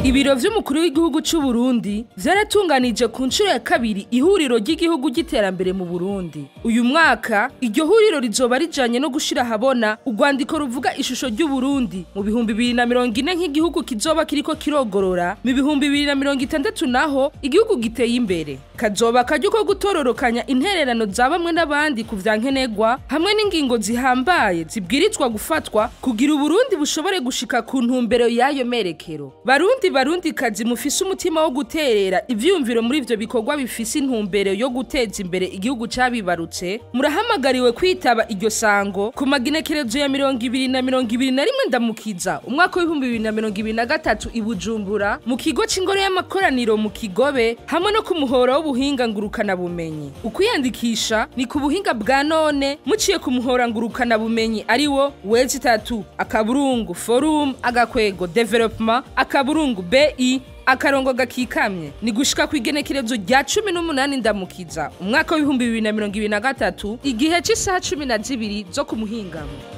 Ibiro vy'umukuru w'igihugu c'u Burundi vyaratunganije ku nshuro ya kabiri ihuriro ry'igihugu ry'iterambere mu Burundi. Uyu mwaka iryo huriro rizoba rijanye no gushira ahabona urwandiko ruvuga ishusho ry'u Burundi mu 2040 nk'igihugu kizoba kiriko kirogorora, mu 2060 naho igihugu giteye imbere. Kazoba akaryo ko gutororokanya intererano za bamwe n'abandi ku vyankenerwa hamwe n'ingingo zihambaye zibwirizwa gufatwa kugira Uburundi bushobore gushika ku ntumbero y'ayo merekero. Barundi, barundi kazi mufise umutima wo guterera ivyiyumviro muri ivyo bikorwa bifise intumbero yo guteza imbere igihugu cabibarutse, murahamagariwe kwitaba iryo sango ku magenekerezo ya 20 na 21 Ndamukiza umwaka w'2023 i Bujumbura, mu kigo c'ingoro y'amakoraniro mu Kigobe, hamwe no ku muhora w'ubuhinga ngurukana bumenyi. Ukwiyandikisha ni ku buhinga bwa none muciye ku muhora ngurukana bumenyi ariwo w3.forum-development.bi-. Ni gushika kw'igenekerezo rya 18 Ndamukiza umwaka w'2023, igihe c'isaha 12 zo ku muhingamo.